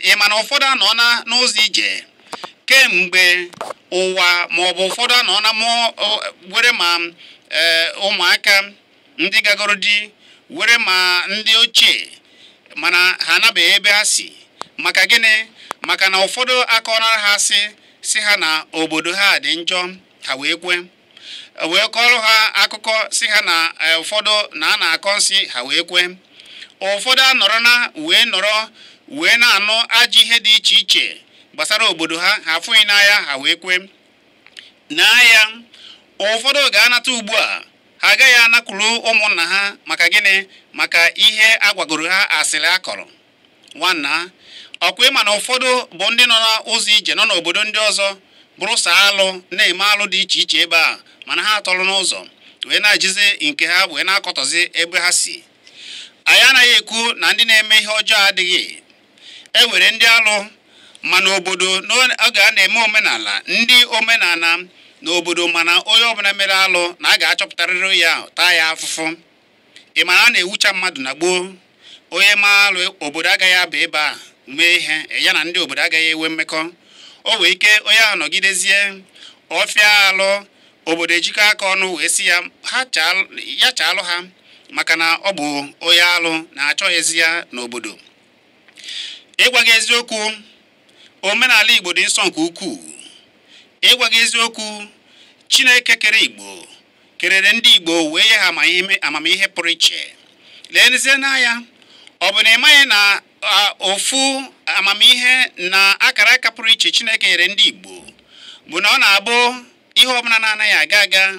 Ị ma na ụfọdụ anọ n'ụzọ ije kemgbe ụwa maọbụ ụfọdụ anọ na were ma ụmụaka ndị gagoro di were ma ndị ochie mana ha anabeghị ebe ha si maka gịnị maka na ụfọdụ akọnara ha si ha na obodo ha dị njọ ha wee kwe wee kọrọ ha akụkọ si ha na ụfọdụ na a na-akọ nsị ha wee kwe ụfọdụ anọrọ na wee nọrọ wee na-anụ ajọ ihe dị iche iche gbasara obodo ha ha afụghị n'anya ha wee kwe n'anya ụfọdụ ga-anata ugbu a ha agaghị anakwuru ụmụnna ha maka gịnị maka ihe agwagoro ha asịrị akọrọ nwanna ọkwa ịma na ụfọdụ bụ ndị nọ n'ụzọ ije nọ n'obodo ndị ọzọ bụrụ saa alụ na-eme alụ dị iche iche ebe a mana ha atọrọ n'ụzọ wee na-ejizi nke ha wee na-akọtọzi ebe ha si. Anyị anaghị ekwu na ndị na-eme ihe ọjọọ adịghị e nwere ndị alụ mana obodo n'oge a na-eme omenala ndị omenala n'obodo mana onye ọbụla mere alụ na a ga-achọpụtarịrị ya taa ya afụfụ. Ị mara a na-ewucha mmadụ na gboo onye ma alụ obodo agaghị aba ebe a mee ihe ya na ndị obodo agaghị enwe mmekọ o nwee ike onye ahụ nọgidezie ọfịa alụ obodo ejikọ aka ọnụ wee sị ya ya chaalụ ha maka na ọ bụ onye alụ na-achọghịzi ya n'obodo. Ịgwa gị eziokwu omenala Igbo dị nsọ nke ukwuu. Ịgwa gị eziokwu Chineke kere Igbo kerere ndị Igbo wee nye ha amamihe pụrụ iche. Leezie n'anya ọ bụ na ị maghị na ofu amamihe na akara aka pụrụ iche Chineke nyere ndị Igbo bụ na ọ na-abụ ihe ọbụla na-anaghị aga aga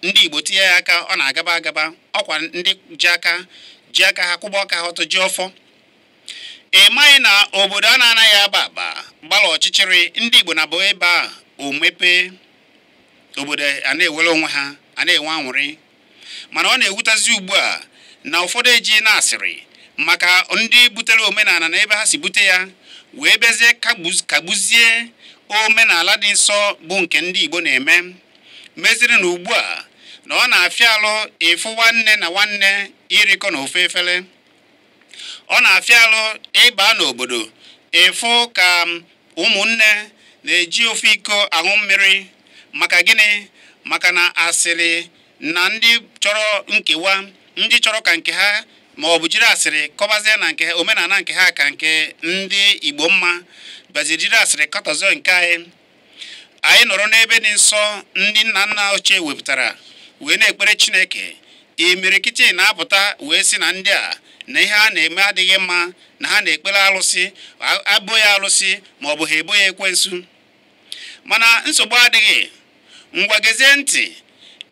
ndị Igbo tinye ya aka ọ na-agaba agaba ọkwa ndị ji aka ha kwụba ọka ha ọtọ ji ọfọ. Ị maghị na obodo a na-anaghị aba aba gbara ọchịchịrị ndị Igbo na-abụ ebe a o mepee obodo a na-ewere onwe ha a na-enwe anwụrị mana ọ na-ewutazi ugbu a na ụfọdụ eji na-asịrị maka ndị butere omenala na ebe ha si bute ya wee bezie kagbuzie omenala dị nsọ bụ nke ndị Igbo na-eme meziri na ugbu a na ọ na-afịa alụ ịfụ nwanne na nwanne irikọ na ofe efere. Ọ na-afịa alụ ịba n'obodo ịfụ ka ụmụnne na-eji ofe iko aṅụ mmiri maka gịnị maka na asịrị na ndị chọrọ nkewa ndị chọrọ ka nke ha ma ọ bụ jiri asịrị kọbazie na nke omenala nke ha ka nke ndị Igbo mma bịazi jiri asịrị kọtọzie nke anyị. Anyị nọrọ n'ebe dị nsọ ndị nna nna ochie wepụtara wee na-ekpere Chineke imirikiti na-apụta wee sị na ndị a na ihe a na-eme adịghị mma na ha na-ekpere alụsị abụ ya alụsị ma ọ bụ ha ebo ya ekwensu mana nsogbu adịghị. Ngwa gezie ntị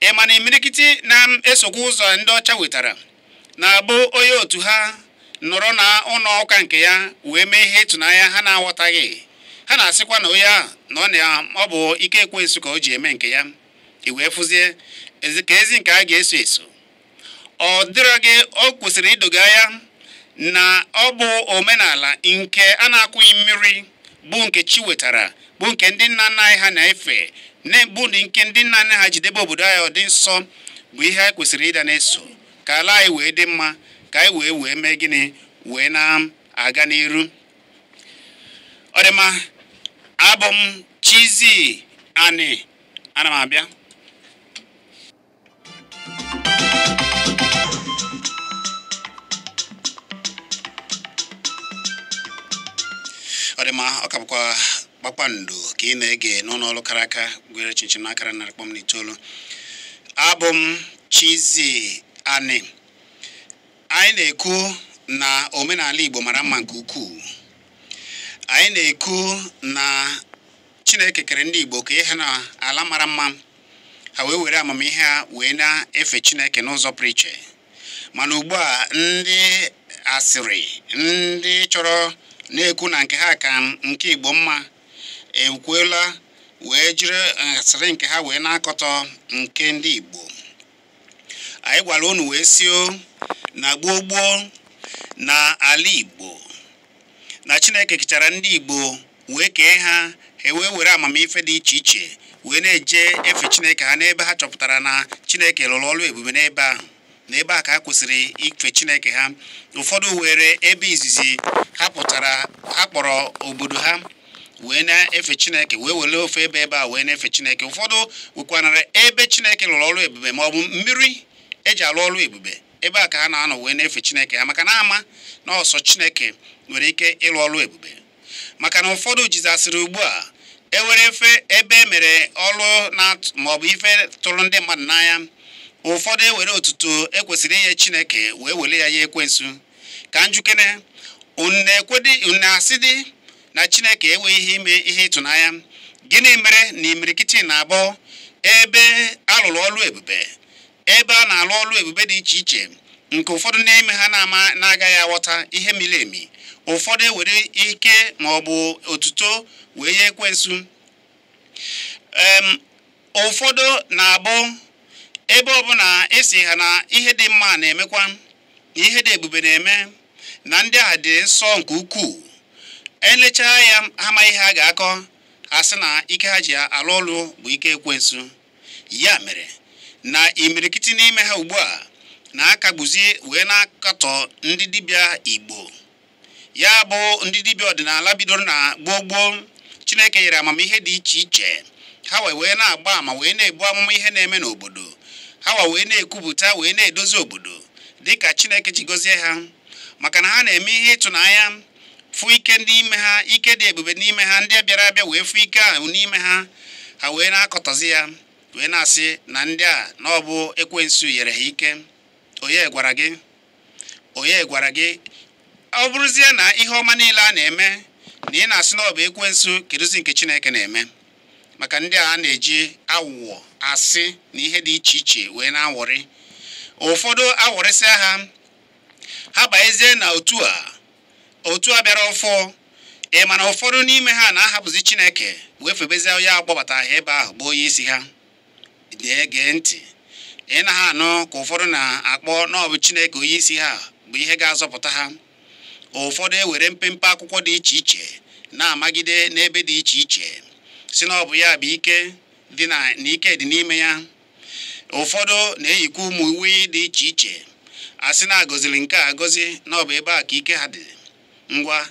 ị ma na imirikiti na-esokwa ụzọ ndị ọcha wetara na-abụ onye otu ha nọrọ na ụlọ ụka nke ya wee mee ihe ịtụnanya ha na-aghọtaghị ha na-asịkwa na onye ahụ na ọ bụ ike ekwensu ka o ji eme nke ya i wee fụzie ka ezi nke a ga-eso eso. Ọ dịrọ gị o kwesịrị idoga ya na ọ bụ omenala nke a na-akwụghị mmiri bụ nke chi wetara bụ nke ndị nna nna anyị ha na-efe bụ nke ndị nna nna ha jidebe obodo anyị ọ dị nsọ bụ ihe anyị kwesịrị ịda na-eso ka ala anyị wee dị mma ka anyị wee mee gịnị wee na-aga n'iru. Ọ dị mma, abụ m Chizzy Ani, ana m abịa. Ọ dị mma, ọ ka bụkwa kpakpando ka ị na-ege n'ụlọ ọrụ kara aka gwere chinchin n'akara 100.9. Abụ m Chizzy Ani. Anyị na-ekwu na omenala Igbo mara mma nke ukwuu. Anyị na-ekwu na Chineke kere ndị Igbo ka ihe na ala mara mma ha wee were amamihe ha wee na-efe Chineke n'ụzọ pụrụ iche mana ugbu a ndị asịrị ndị chọrọ na-ekwu na nke ha ka nke Igbo mma ekwuola wee jiri asịrị nke ha wee na-akọtọ nke ndị Igbo. Anyị gwara unu wee sio na gboo gboo na ala Igbo na Chineke kechara ndị Igbo wee kee ha ha wee were amamife dị iche iche Wee na-eje efe Chineke ha n'ebe ha chọpụtara na Chineke lụrụ ọrụ ebube n'ebe ahụ, n'ebe a ka ha kwesịrị ife Chineke ha. Ụfọdụ were ebe izizi ha pụtara ha kpọrọ obodo ha wee na-efe Chineke, wee were ofe ebe ebe a wee na-efe Chineke. Ụfọdụ wekwanara ebe Chineke lụrụ ọrụ ebube ma ọ bụ mmiri eji alụ ọrụ ebube, ebe a ka ha na-anọ wee na-efe Chineke ha, maka na ama na ọsọ Chineke nwere ike ịlụ ọrụ ebube. Maka na ụfọdụ jizasịrị ugbu a ewere efe ebe e mere ọrụ na maọbụ ife tụrụ ndị mmadụ n'anya, ụfọdụ ewere otuto ekwesịrị inye Chineke wee were ya nye ekwensu. Ka njukene unu asị dị na Chineke enweghị ihe ime ihe ịtụnanya. Gịnị mere na imirikiti na-abụ ebe alụrụ ọrụ ebube, ebe a na-alụ ọrụ ebube dị iche iche nke ụfọdụ n'ime ha na-ama na-agaghị aghọta ihe miri emi, ụfọdụ ewere ike ma ọ bụ otuto wee nye ekwensu. Ụfọdụ na-abụ ebe ọbụla esi ha na ihe dị mma na-emekwa, na ihe dị ebube na-eme, na ndị a dị nsọ nke ukwuu, elechaa ya amaghị ihe ha ga-akọ, ha sị na ike ha ji alụ ọrụ bụ ike ekwensu. Ya mere na imirikiti n'ime ha ugbu a na-akagbuzi wee na-akatọ ndị dibịa Igbo, ya bụ ndị dibịa ọdịnala bidoro na gboo gboo. Chineke nyere amamihe dị iche iche, ha wee na-agba ama wee na-ebu amụma ihe na-eme n'obodo, ha wee na-ekwupụta wee na-edozi obodo dịka Chineke ji gọzie ha, maka na ha na-eme ihe ịtụnanya, fụ ike n'ime ha, ike dị ebube n'ime ha, ndị bịara abịa wee fụ ike ahụ n'ime ha, ha wee na-akọtọzi ya wee na-asị na ndị a na ọ bụ ekwensu nyere ha ike. Onye gwara gị? Onye gwara gị? Ọ bụrụzie na ihe ọma niile a na-eme na ị na-asị na ọ bụ ekwensu, kedụzi nke Chineke na-eme? Maka ndị a na-eji awụọ asị na ihe dị iche iche wee na-awọrị. Ụfọdụ awọrịsịa ha, ha banyezie na otu a bịara ọfọ. Ị ma na ụfọdụ n'ime ha na-ahapụzi Chineke wee febezie onye akpọbata ha ebe ahụ bụ onye isi ha. Gee ntị, ị na ha anụ ka ụfọdụ na-akpọ na ọ bụ Chineke onye isi ha bụ ihe ga-azọpụta ha. Ụfọdụ ewere mpempe akwụkwọ dị iche iche na-amagide n'ebe dị iche iche si na ọ bụ ya bụ ike dị na ike dị n'ime ya. Ụfọdụ na-eyikwa ụmụ uwe dị iche iche asị na agọziri nke a agọzi na ọ bụ ebe a ka ike ha dị. Ngwa,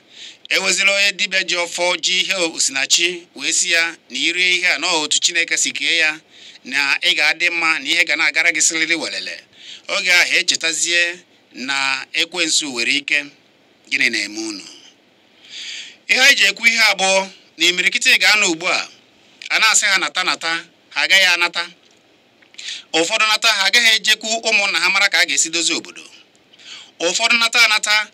ewezila onye dibịa ji ọfọ ji ihe osinachi wee si ya na irie ihe a na otu Chineke si kee ya na ị ga-adị mma na ihe ga na-agara gị sịrịrị welele. Oge ahụ echetazie na ekwensu nwere ike. Gịnị na-eme unu? Ihe anyị ji ekwu ihe abụọ na imirikiti ga-anọ ugbu a, a na-asị ha nata nata, ha agaghị anata. Ụfọdụ nata, ha agaghị ejekwu ụmụnna ha mara ka a ga-esi dozie obodo. Ụfọdụ nata anata,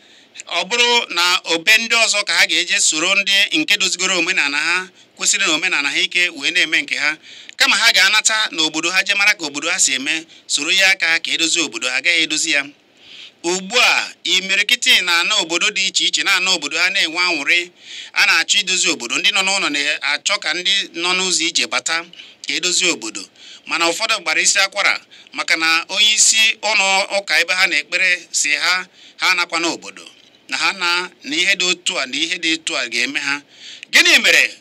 ọ bụrụ na obe ndị ọzọ ka ha ga-eje soro ndị nke dozigoro omenala ha kwesịrị na omenala ha ike wee na-eme nke ha, kama ha ga-anata n'obodo ha jee mara ka obodo ha si eme, soro ya aka ka edozie obodo, ha agaghị edozi ya. Ugbu a imirikiti na-ana obodo dị iche iche na-ana obodo ha na-enwe anwụrị, a na-achọ idozi obodo. Ndị nọ n'ụlọ na-achọ ka ndị nọ n'ụzọ ije bata ka edozie obodo, mana ụfọdụ gbara isi akwara maka na onye isi ụlọ ụka ebe ha na-ekpere si ha ha anakwa n'obodo na ha na ihe dị otu a na ihe dị otu a ga-eme ha. Gịnị mere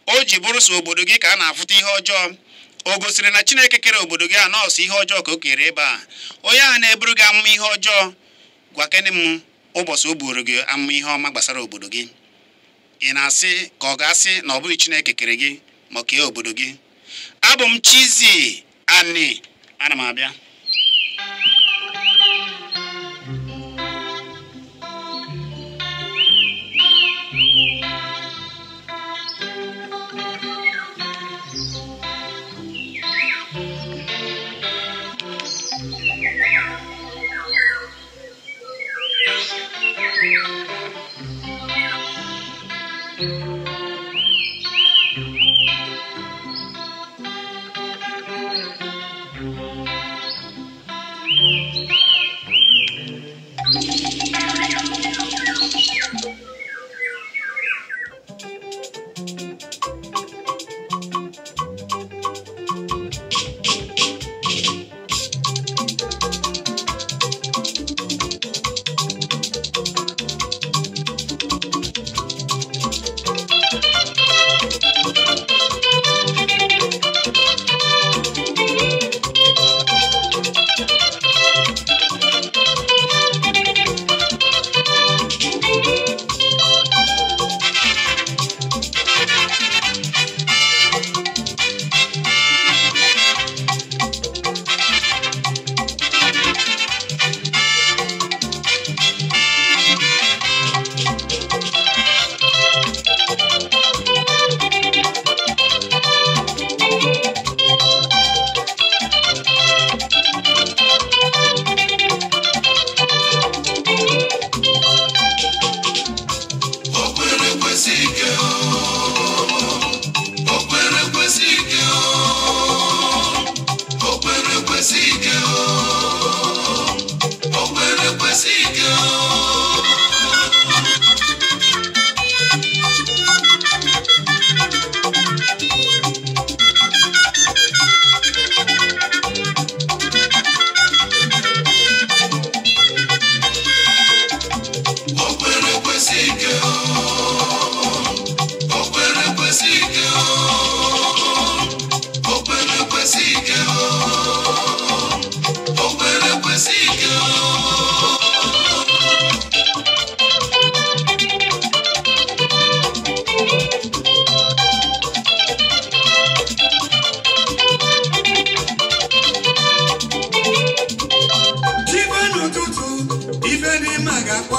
o ji bụrụ so obodo gị ka a na-afụta ihe ọjọọ? O gosiri na Chineke kere obodo gị a nọọsụ ihe ọjọọ ka o kere ebe a? Onye ahụ na-eburu gị amụma ihe ọjọọ, gwakene m ụbọchị o buru gị amụma ihe ọma gbasara obodo gị. Ị na-asị ka ọ ga-asị na ọ bụghị Chineke kere gị ma kee obodo gị? Abụ m Chizzy Ani, ana m abịa.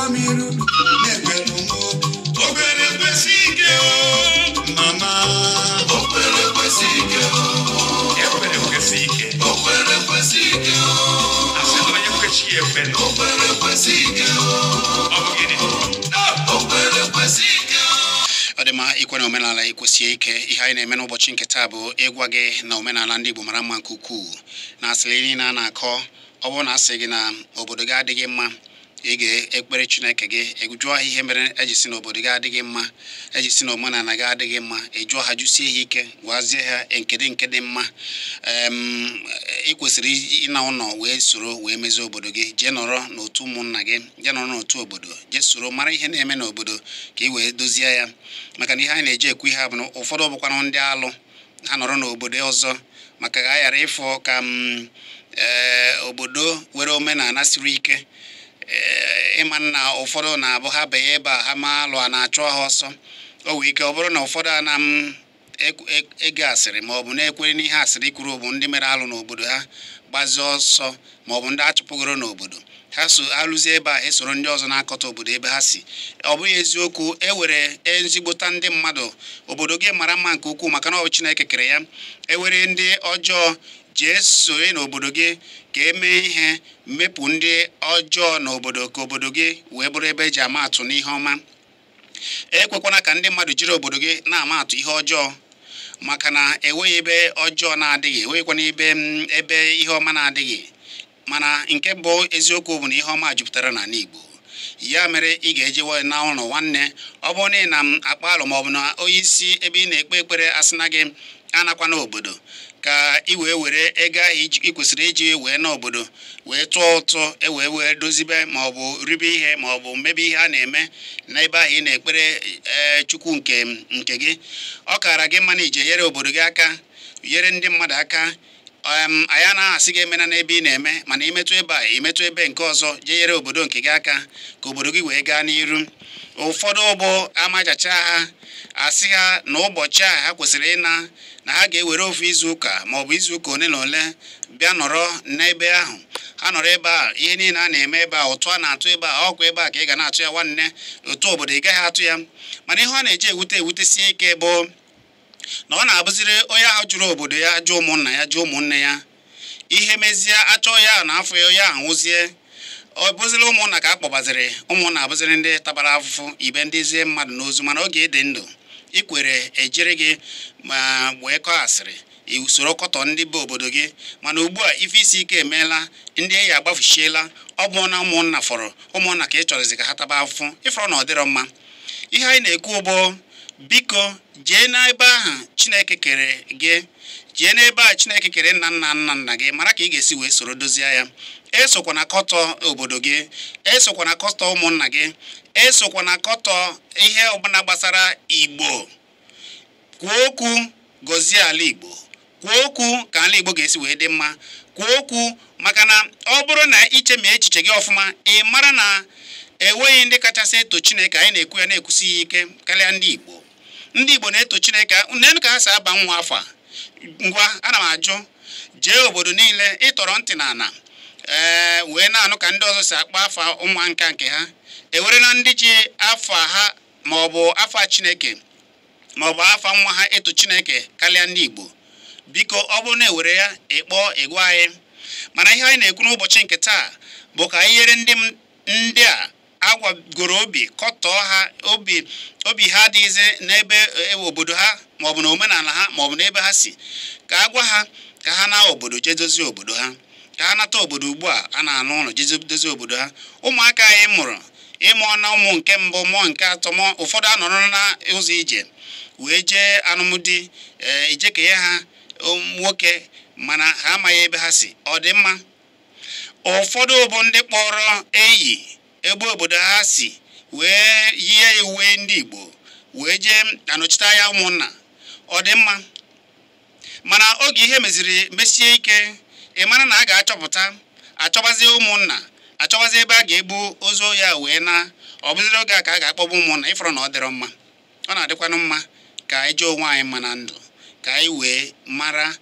m iru na-ekwelu m o kwere kwesị ike o mama o kwere kwesị ike o ekwere kwesị ike o kwere kwesị ike o asị na onye kwechi ya ekwe o kwere kwesị ike o ọ bụ gịnị o kwere kwesị ike o. Ọ dị mma ikwe na omenala ikwesie ike. Ihe anyị na-eme n'ụbọchị nke taa bụ ịgwa gị na omenala ndị Igbo mara mma nke ukwuu, na asịrị niile a na-akọ, ọ bụrụ na asị gị na obodo gị adịghị mma, ị ga-ekpere Chineke gị, jụọ ha ihe mere eji si na obodo gị adịghị mma, eji si na omenala gị adịghị mma, ị jụọ ha jụsie ha ike, gwazie ha nke dị mma. Ị kwesịrị ịna ụlọ wee soro wee mezie obodo gị, jee nọrọ n'otu ụmụnna gị, jee nọrọ n'otu obodo, jee soro mara ihe na-eme n'obodo ka ị wee dozie ya. Maka na ihe anyị na-eji ekwu ihe a bụ na ụfọdụ ọbụkwanụ ndị alụ ha nọrọ n'obodo ọzọ maka ka a ghara ịfụ ka obodo were omenala siri ike. Ịma na ụfọdụ na-abụ ha banye ebe a ha ma alụ a na-achụ ha ọsọ. O nwee ike ọ bụrụ na ụfọdụ a na m ege asịrị ma ọ bụ na-ekwere n'ihe asịrị kwuru bụ ndị mere alụ n'obodo ha gbazie ọsọ ma ọ bụ ndị achụpụgoro n'obodo ha so alụzie ebe a esoro ndị ọzọ na-akọta obodo ebe ha si. Ọ bụghị eziokwu, e were ezigbota ndị mmadụ. Obodo gị mara mma nke ukwuu maka na ọ bụ Chineke kere ya. E were ndị ọjọọ jee sonye n'obodo gị ka emee ihe mepụ ndị ọjọọ n'obodo ka obodo gị wee bụrụ ebe eji ama atụ n'ihe ọma. Ekwekwana ka ndị mmadụ jiri obodo gị na-ama atụ ihe ọjọọ, maka na enweghị ebe ọjọọ na-adịghị, enweghịkwana ebe ihe ọma na-adịghị. Mana nke bụ eziokwu bụ na ihe ọma jupụtara n'ala Igbo. Ya mere ị ga-ejewe na ụlọ nwanne, ọ bụrụ na ị na m akpa alụ maọbụ na onye isi ebe ị na-ekpe ekpere asị na gị anakwa n'obodo ka ị wee were ego ahụ ị kwesịrị iji wee n'obodo wee tụọ ụtụ e wee wee dozibe maọbụ ribe ihe maọbụ mebe ihe a na-eme n'ebe ahụ ị na-ekpere Chukwu nke gị. Ọ kaara gị mma na ije nyere obodo gị aka, nyere ndị mmadụ aka. Anyị anaghị asị gị emena n'ebe ị na-eme, mana imetụ ebe a imetụ ebe nke ọzọ, jee nyere obodo nke gị aka ka obodo gị wee gaa n'iru. Ụfọdụ bụ amajacha ha asị ha na ụbọchị a ha kwesịrị ịna na ha ga-ewere ofu izu ụka maọbụ izu ụka ole na ole bịa nọrọ n'ebe ahụ. Ha nọrọ ebe a, ihe niile a na-eme ebe a, ụtụ a na-atụ ebe a, ọkwa ebe a ka ị ga na-atụ ya nwanne, otu obodo ị gaghị atụ ya. Mana ihe ọ na-eji ewute ewutesie ike bụ na ọ na-abụziri onye ahụ jụrụ obodo ya, jụọ ụmụnna ya, jụọ ụmụnne ya, ihe mezie achọ ya na afọ ya, onye ahụ nwụzie, ọ bụziri ụmụnna ka a kpọbaziri, ụmụnna abụziri ndị tabara afụfụ ibe ndị zie mmadụ n'ozu. Mana oge dị ndụ ikwere ejiri gị ma wee kọọ asịrị usoro kọtọ ndị be obodo gị. Mana ugbu a ife isi ike emeela, ndị enyi agbafuchiela, ọ bụ na ụmụnna fọrọ ụmụnna ka ị chọrọzi ka ha taba afụfụ, ịfọrọ na ọ dịrọ mma. Ihe anyị na-ekwu bụ biko jee n'ebe ahụ Chineke kere gị, jee n'ebe a Chineke kere nna nna nna nna gị, mara ka ị ga-esi wee soro dozie ya. Esokwana kọtọ obodo gị, esokwana kọtọ ụmụnna gị, esokwana kọtọ ihe ọbụla gbasara Igbo. Kwuo okwu gọzie ala Igbo, kwuo okwu ka ala Igbo ga-esi wee dị mma, kwuo okwu maka na ọ bụrụ na ichemie echiche gị ọfụma, ị mara na enweghị ndị kachasị eto Chineke. Anyị na-ekwu ya na-ekwusi ya ike karịa ndị Igbo. Ndị Igbo na-eto Chineke nenu ka ha si aba nwa afọ a. Ngwa, ana m ajụ, jee obodo niile ịtọrọ ntị n'ala wee na-anụ ka ndị ọzọ si akpọ afa ụmụ nka nke ha, ewere na ndị ji afa ha maọbụ afa Chineke maọbụ afa nwa ha eto Chineke karịa ndị Igbo. Biko ọ bụrụ na ewere ya ịkpọ ịgwa anyị. Mana ihe anyị na-ekwu n'ụbọchị nke taa bụ ka anyị nyere ndị a agwagoro obi kọtọọ ha obi ha adịghịzi n'ebe obodo ha maọbụ na omenala ha maọbụ n'ebe ha si, ka a gwa ha ka ha na obodo jee dozie obodo ha, ka ha nata obodo ugbu a a na-anụ ụlọ jee dozie obodo ha. Ụmụaka anyị mụrụ ịmụọ na ụmụ nke mbụ mụọ nke atọ mụọ ụfọdụ anọrọ na ụzọ ije wee jee anụmdi ijekenye ha nwoke, mana ha amaghị ebe ha si. Ọ dị mma. Ụfọdụ bụ ndị kpọrọ eyi ebe obodo ha si wee yie uwe ndị Igbo wee jee anọchite anya ụmụnna. Ọ dị mma. Mana oge ihe meziri mesie ike, ị mara na a ga-achọpụta achọbazie ụmụnna, achọbazie ebe a ga-ebu ozu ya wee na ọ bụziri oge a ka a ga-akpọgbu ụmụnna. Ịfọrọ na ọ dịrọ mma. Ọ na-adịkwanụ mma ka anyị jụọ onwe anyị mma na ndụ, ka anyị wee mara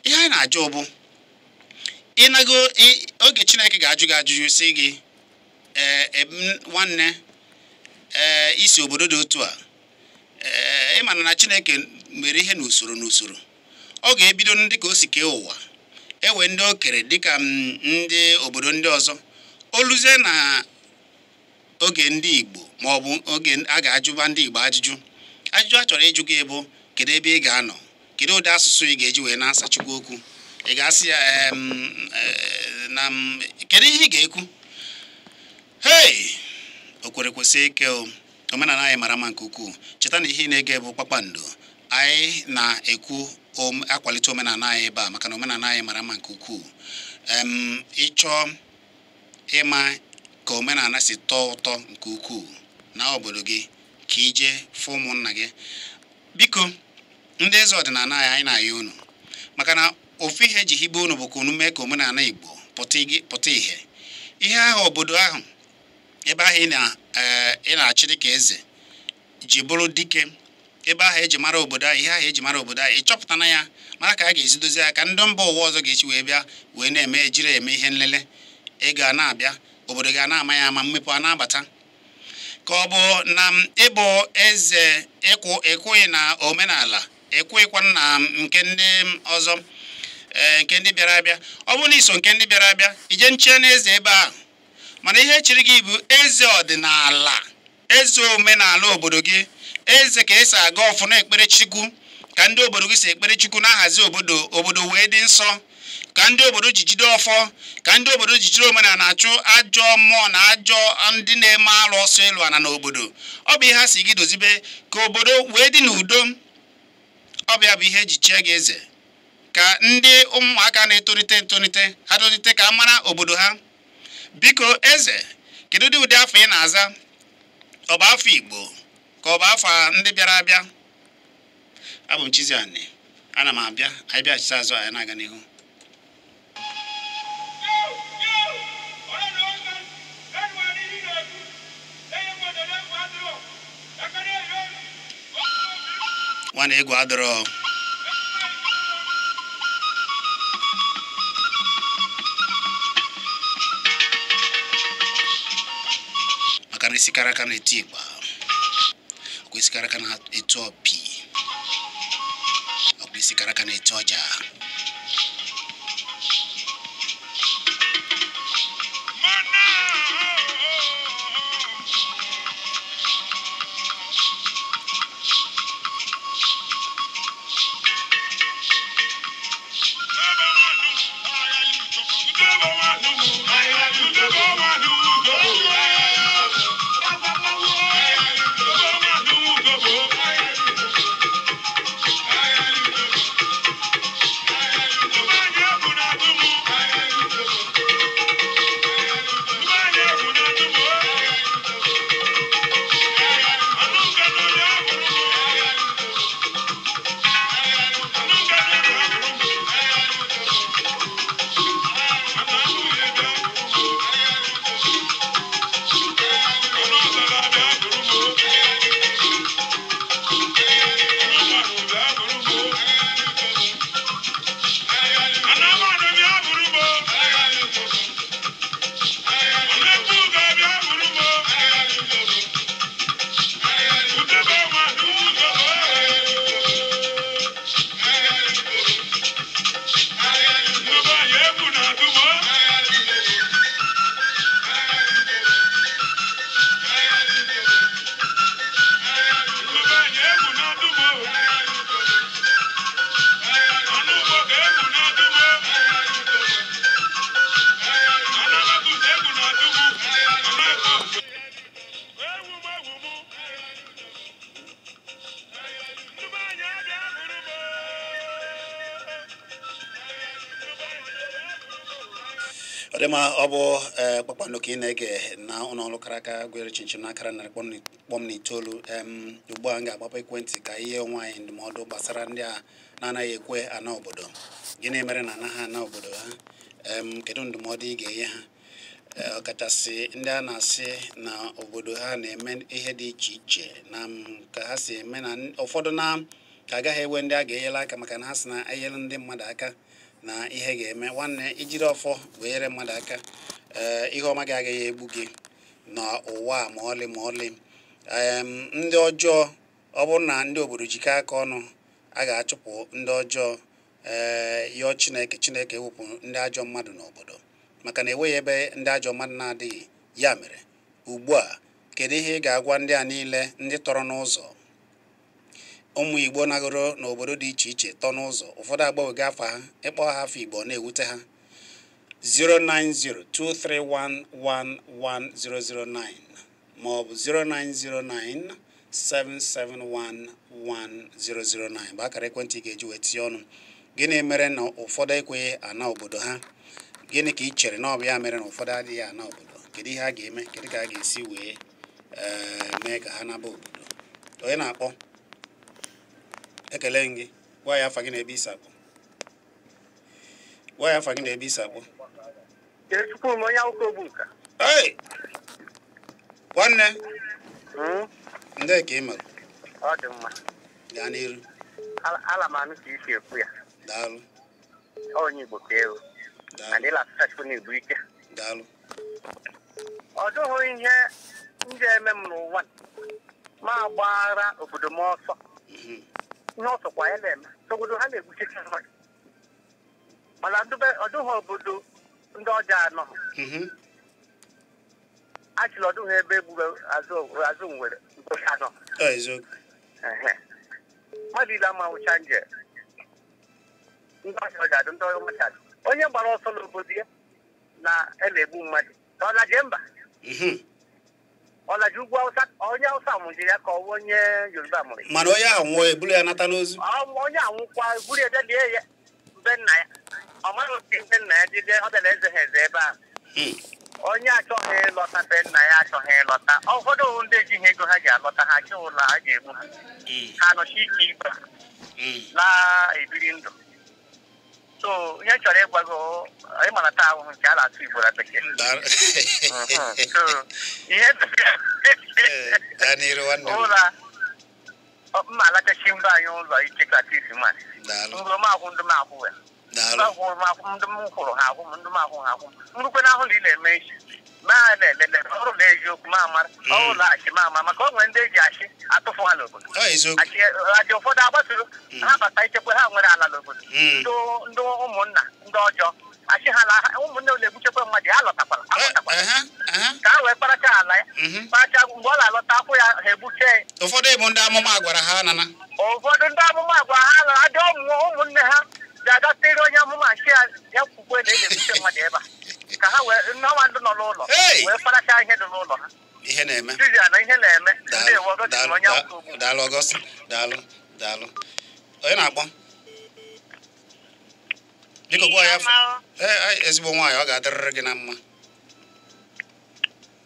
ihe anyị na-ajụ bụ ịnago oge Chineke ga-ajụ gị ajụjụ sị gị Ee, nwanne, ee, isi obodo dị otu a, ee, ịma na Chineke mere ihe n'usoro n'usoro. Ọ ga-ebido ndị ka o si kee ụwa, ewe ndị o kere dịka ndị obodo ndị ọzọ. Oluzie na oge ndị Igbo ma ọ bụ oge a ga-ajụba ndị Igbo ajụjụ, ajụjụ a chọrọ ịjụ gị bụ kedu ebe ị ga-anọ, kedu ụdị asụsụ ị ga-eji wee na-asa Chukwu okwu. Ị ga-asị ya na kedu ihe ị ga-ekwu? Hei, o kwere kwesị ike o. Omenala anyị mara mma nke ukwuu. Cheta na ihe ị na-ege bụ Kpakpando. Anyị na-ekwu akwalite omenala anyị ebe a maka na omenala anyị mara mma nke ukwuu. Ịchọọ ịma ka omenala si tọọ ụtọ nke ukwuu na obodo gị, ka ije fụ ụmụnna gị. Biko, ndị eze ọdịnala anyị, anyị na-ayọ unu maka na ofu ihe eji hibe unu bụ ka unu mee ka omenala Igbo pụta ìhè. Ihe ahụ obodo ahụ ebe ahụ ị na-achị dịka eze ji bụrụ dike, ebe ahụ eji mara obodo ahụ, ihe ahụ eji mara obodo ahụ, ịchọpụtana ya, mara ka a ga-esi dozie ya ka ndị mba ụwa ọzọ ga-esi wee bịa wee na-eme ejiri eme ihe nlele. Ego a na-abịa, obodo ga na-ama ya ama, mmepe a na-abata. Ka ọ bụ na ịbụ eze ịkwụghị na omenala, ịkwụghịkwa na nke ndị ọzọ, nke ndị bịara abịa. Ọ bụrụ na iso nke ndị bịara abịa, ije nchie n'eze ebe ahụ, mana ihe chiri gị bụ eze ọdịnala, eze omenala obodo gị, eze ka esi aga ọfụ na-ekpere Chukwu, ka ndị obodo gị si ekpere Chukwu na-ahazi obodo, obodo wee dị nsọ, ka ndị obodo ji jide ọfọ, ka ndị obodo ji jide omenala achụ ajọ mmụọ na ajọ ndị na-eme alụ ọsọ elu ana n'obodo. Ọ bụ ihe a si gị dozibe ka obodo wee dị n'udo. Ọ bụ ya bụ ihe eji chie gị eze, ka ndị ụmụaka na-etolite etolite ha tolite ka a mara obodo ha. Biko eze, kedu ụdị afọ ị na-aza? Ọ bụ afọ Igbo ka ọ bụ afọ ndị bịara abịa? Abụ m Chiziani, ana m abịa, anyị bịachite azụ, anyị na-aga n'ihu. Nwana egwu adọrọ. Maka na isi kara aka na-eti ịgba, ọkwa isi kara aka na-etu opi, ọkwa isi kara aka na-etu ọja. Ọ dị mma, ọ bụ Kpakpando ka ị na-ege na ụlọ ọrụ kara aka gwere chinchin n'akara 0.9. Ugbu a m ga-agbapụ ekwentị ka ihe onwe anyị ndụmọdụ gbasara ndị a na-anaghị ekwe ana obodo. Gịnị mere na anaghị ana obodo ha? Kedu ndụmọdụ ị ga-enye ha? Ọkachasị ndị a na-asị na obodo ha na-eme ihe dị iche iche na ka ha si eme na ụfọdụ na ka agaghị ewe ndị a ga-enyere aka maka na ha sị na enyere ndị mmadụ aka na ihe ga-eme. Nwanne, ijiri ọfọ wee nyere mmadụ aka, ihe ọma gị agaghị egbu gị. n'ụwa ma ọlị ma ọlị. Ndị ọjọọ, ọ bụrụ na ndị obodo jikọ aka ọnụ, a ga-achụpụ ndị ọjọọ. Yọọ Chineke, Chineke ewepụ ndị ajọ mmadụ n'obodo, maka na enweghị ebe ndị ajọ mmadụ na-adịghị. Ya mere ugbu a, kedu ihe ị ga-agwa ndị a niile ndị tọrọ n'ụzọ, ụmụ Igbo nagoro n'obodo dị iche iche tọ n'ụzọ, ụfọdụ agbanwego afa ha, ịkpọ ha afọ Igbo na-ewute ha? 09023111009 maọbụ 09097711009 bụ akara ekwentị ị ga-eji wee tinye ọnụ. Gịnị mere na ụfọdụ ekweghị ana obodo ha? Gịnị ka ị chere na ọ bụ ya mere na ụfọdụ adịghị ana obodo? Kedu ihe a ga-eme? Kedu ka a ga-esi wee mee ka ha naba obodo? Onye na-akpọ? Ekele gị. Gwa ya afa gị na ebe isi akpọ. Gwa ya afa gị na ebe isi akpọ. Hey! Nwanne, ndị ka ị mere? Ọ dị mma. Gaa n'iru. Ala m anụ ka isi ekwu ya. Daalụ. Onye Igbo ka ewu. Daalụ. Ike. Daalụ. Ọ dụghị ihe ndị eme m n'ụwa ma gbara obodo m ọsọ. Ihe ọsọkwa ya na-eme. Obodo ha na-egbuchicha mmadụ. Mana ọ dụghị obodo ndị ọjọọ anọ. Achịla ọ dụghị ebe egburu azụ nwere mkpocha anọ. Mmadụ ile ama nwụcha nje. Ndị ọjọọ ga-adụ ndị ọjọọ mmadụ. Onye gbara ọsọ n'obodo ya na na-egbu mmadụ. Ọ laje mba. Ọ laje ugwu Awụsa, onye Awụsa mụjiri ya ka ọ bụ onye Yoruba mụrụ. Mana onye ahụ nwụọ, eburu ya nata n'ozu. Onye anwụkwa buru ya lie ya be nna ya. Ọ maghị otu mbe nna ya jide, ọ bịara eze ha eze ebe ahụ. Onye achọghị ịlọta be nna ya achọghị ịlọta. Ụfọdụ ndị ejighị ego ha ji alọta, ha achọ ụlọ ha ji egbu ha. Ha nọchi ike igbe laa ebiri ndụ. So ihe chọrọ ịgwa gị, ịmara taa ahụhụ nke a na-atụ Igbo na bekee. So ihe ụlọ mma alachachi mba anyị ụlọ iche kratis ma mgbe m akwụ ndị m akwụ ya ndị m hụrụ ha akwụ m, ndị m akwụ ha akwụ m nrukwe na ahụ na ị na-eme echi ma na-elele ọrụ na eziokwu ma amara ọrụ laghachi ma ama, maka o nwere ndị eji achị atụfu ha n'obodo. Achị ụfọdụ agbasoro ha bata ichekwa ha nwere ala n'obodo. Ndị ụmụnna ndị ọjọọ achị ha ụmụnne ụlọ egbuchekwa mmadụ ya lọtakwara ka ha wee kparacha ala ya kparacha. Mgbe ọ na-alọta akwụ ya ha egbuche. Ụfọdụ bụ ndị amụma gwara ha nana. Ụfọdụ ndị amụma gwara ha nana. Adị ụmụnne ha ga-agatịrị onye amụma achị ya kwukwe na na-egbuche mmadụ ebe a ka ha wee nọwa ndị nọ n'ụlọ wee kparacha ihe dị n'ụlọ ha. Ihe na-eme. Ihe na-eme. Daalụ Ọgọst. Daalụ. Daalụ. Onye na-akpọ? Biko gwa ya. Ee, ezigbo nwaanyị, ọ ga-adịrịrị gị na mma.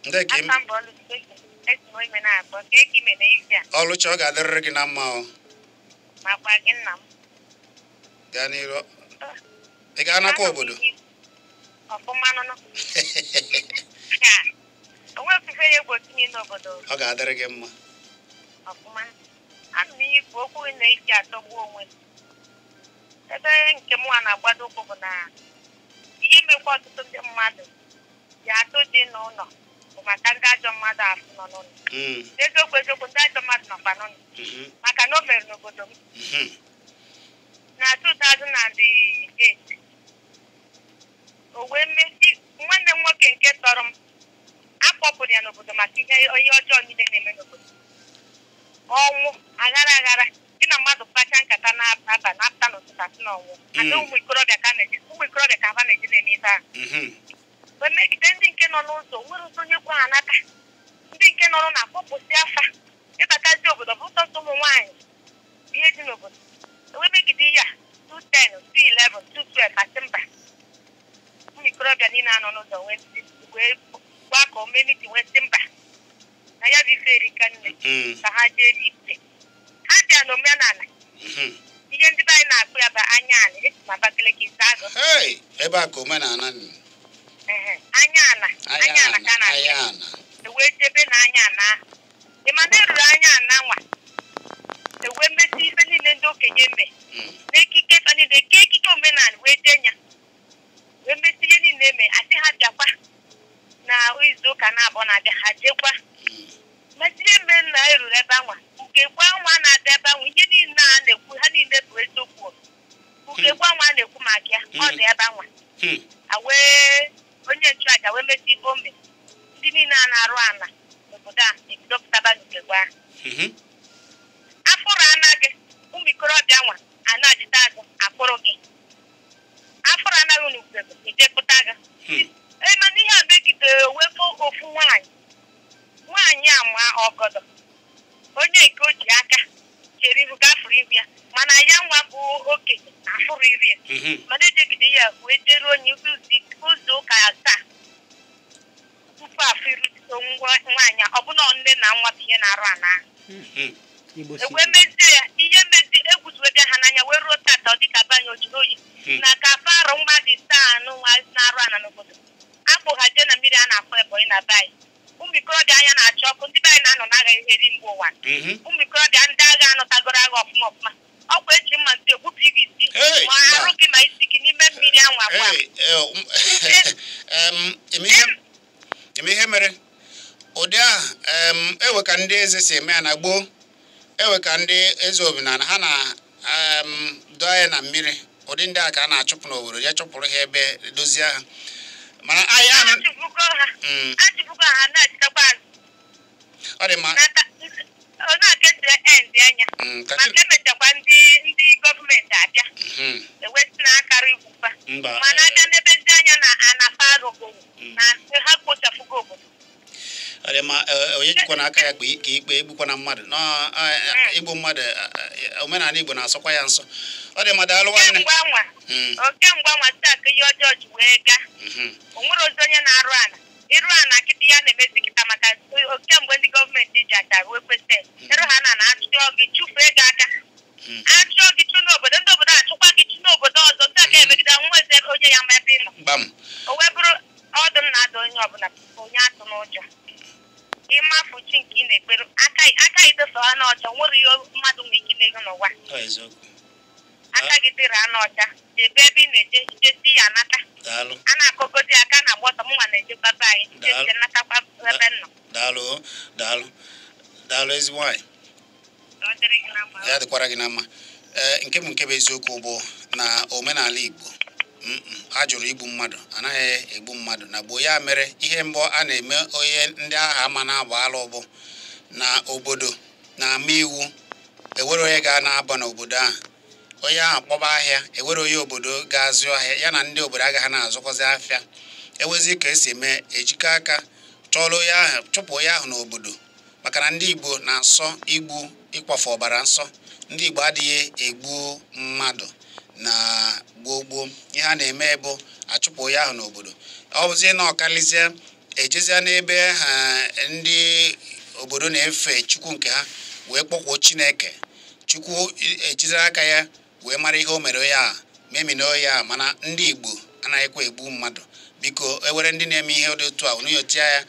Ndị ka Ọlụchi, ọ ga-adịrịrị gị na mma o. Gaa n'iru. Ị ga-anakwa obodo? Ọ ga-adịrị gị mma. Ebe nke mụ na-agbado ụkwụ bụ na ihe mekwa ọtụtụ ndị mmadụ ji atụ dị n'ụlọ bụ maka ndị ajọ mmadụ afụ nọ n'ụlọ. Eziokwu eziokwu, ndị ajọ mmadụ nọkwa n'ụlọ maka na o mere n'obodo m na 2008. O wee mesi nwanne m nwoke nke tọrọ m akpọpụrụ ya n'obodo maka ihe onye ọjọọ niile na-eme n'obodo. Ọnwụ aghara aghara gị na mmadụ kpacha nkata na-aba na-apụta n'ụtụtụ asị na ọnwụ. Ada ụmụ ikorobịa ka ka ha na-eji na-eme ife ahụ. Wee megide ndị nke nọ n'ụzọ nwere ụzọ onye kwa ha n'aka. Ndị nke nọrọ na-akpọpụsị afa ịbatazi obodo bụ sọsọ ụmụ nwaanyị ihe dị n'obodo. Wee megide ya 210, 211, 212 asị mba. Ụmụ ikorobịa niile anọ n'ụzọ wee gbakọ mee mitin wee sị mba na ya bụ ife erika nne ka ha jee ikpe. Ha bịa n'omenala ihe ndị be anyị na-akpụ ya bụ anya ala esi na Abakaliki agụ. Ebe a ka omenala anya ala anya ala ka na wee jebe na anya ala ahụ. Ị ma na eruru anya ala nwa ewee mesi ife niile ndị okenye eme n'ekike fa niile ke ekike omenala wee jee ya wee mesi ihe niile eme asị ha bịakwa na izu ụka na-abụọ na-abịa ha jekwa. Mezie mme nna eruru ebe anwa ugegbe anwa na-adị ebe anwa ihe niile a na-ekwu ha niile bụ eziokwu. Ugegbe anwa a na-ekwu maka ya ọ dị ebe anwa. Wee onye nchụaja wee mesi ibe ome ndị niile a na-arụ ala n'obodo a ebidopụtaba n'ugegbe ahụ. Afụrụ anaghị ụmụ ikorobịa nwa a na-achịta azụ akpụrụ gị. Afụrụ anaghị n'ugegbe ejepụta gị. Ee, mana ihe a megidere wepụ ofu nwaanyị. Nwaanyị a ma ọgọdọ onye nke o ji aka chere ihu gafuru ihu ya mana ya nwa bụ okenye afụrụ iri ya. Mana ejegide ya wee jere onye ụzọ ụka asaa tupu afọ iru nwaanyị ọbụna nne na nwa bụ ihe na-arụ ala ahụ. Ewee mezie ya ihe mezi egwuzuwe bịa ha n'anya wee ruo tata ọ dịka banye ojiri oyi na ka afọ arụ mmadụ ise anụ nwa na-arụ ala n'obodo akpụ ha jee na mmiri a na-akpọ Ebonyi na be anyị. Ụmụ ikorobịa anya na-achọ ọkụ ndị be anyị na-anọ n'agha eri mgbe ụwa. Ụmụ ikorobịa ndị agha anụtagoro agha ọfụma ọfụma ọkwa eji mma ntị egbupụ gị isi ma arụ gị ma isi gị n'ime mmiri anwa gwa. Eme ihe mere ụdị ahụ ewe ka ndị eze si eme ya na gboo ewe ka ndị eze omenala ha na dọọ ya na mmiri ụdị ndị a ka a na-achụpụ n'obodo ya chụpụrụ ha ebe dozie ha mana ahịa achụpụgo ha na-achịkwa azụ. Ọ dị mma ọ na-akesịrị end anya maka emechakwa ndị gọọmenti abịa ewesị na akara igbukpa mana abịa n'ebe ndị anya na anafa arụgoro na ha kpochapụgo obodo. Ọ dị mma onye jikwa n'aka ya ka ikpe egbukwana mmadụ igbu mmadụ omenala Igbo na-asọkwa ya nsọ. Ọ dị mma daalụ nwanne. Kemgbe anwa taa ka ihe ọjọọ ji wee gaa o nwere ozi onye na-arụ ala ịrụ ala kịta ya na-emezi kịta maka kemgbe ndị gọọmenti ji acha wee kwesị ịrụ ha na na-achụọ gị chụfee gị aka achụọ gị chụ n'obodo ndị obodo achụkwa gị chụ n'obodo ọzọ taa ka emegide nwa eze onye ya ma ebe ị nọ. O wee bụrụ ọdụ m na-adụ onye ọbụla onye atụ n'ụjọ ịmafụ chi nke ị na-ekpere aka idofe anụ ọcha nwere ihe mmadụ nwere ike imego n'ụwa. Aka gị dịrị anụ ọcha jebe ebe ị na-eje jesi ya nata a na-akọgodi aka na-agba ọtọ mụnwa na-ejekwa be anyị jesi natakwa ebe m nọ. Daalụ daalụ daalụ ezigbo nwaanyị ya dịkwara gị na mma. Ee, nke bụ nke bụ eziokwu bụ na omenala Igbo a jụrụ igbu mmadụ anaghị egbu mmadụ na gboo ya mere ihe mbụ a na-eme onye ndị agha ama na-agba alụ bụ na obodo na-ama iwu ewere onye ga na-aba n'obodo ahụ onye ahụ kpọba ahịa ewere onye obodo ga-azụ ahịa ya na ndị obodo agaghị na-azụkọzi afịa ewezi ka esi eme ejikọ aka chọrọ onye ahụ chụpụ onye ahụ n'obodo maka na ndị Igbo na-asọ igbu ịkwafu ọbara nsọ ndị Igbo adịghị egbu mmadụ na gboo gboo ihe a na-eme bụ achụpụ onye ahụ n'obodo ọ bụzie na ọkalizie ejezie n'ebe ha ndị obodo na-efe Chukwu nke ha wee kpọkwuo Chineke Chukwu ejizere aka ya wee mara ihe o mere onye a memina onye a mana ndị Igbo anaghịkwa egbu mmadụ biko ewere ndị na-eme ihe dị otu a unu ya.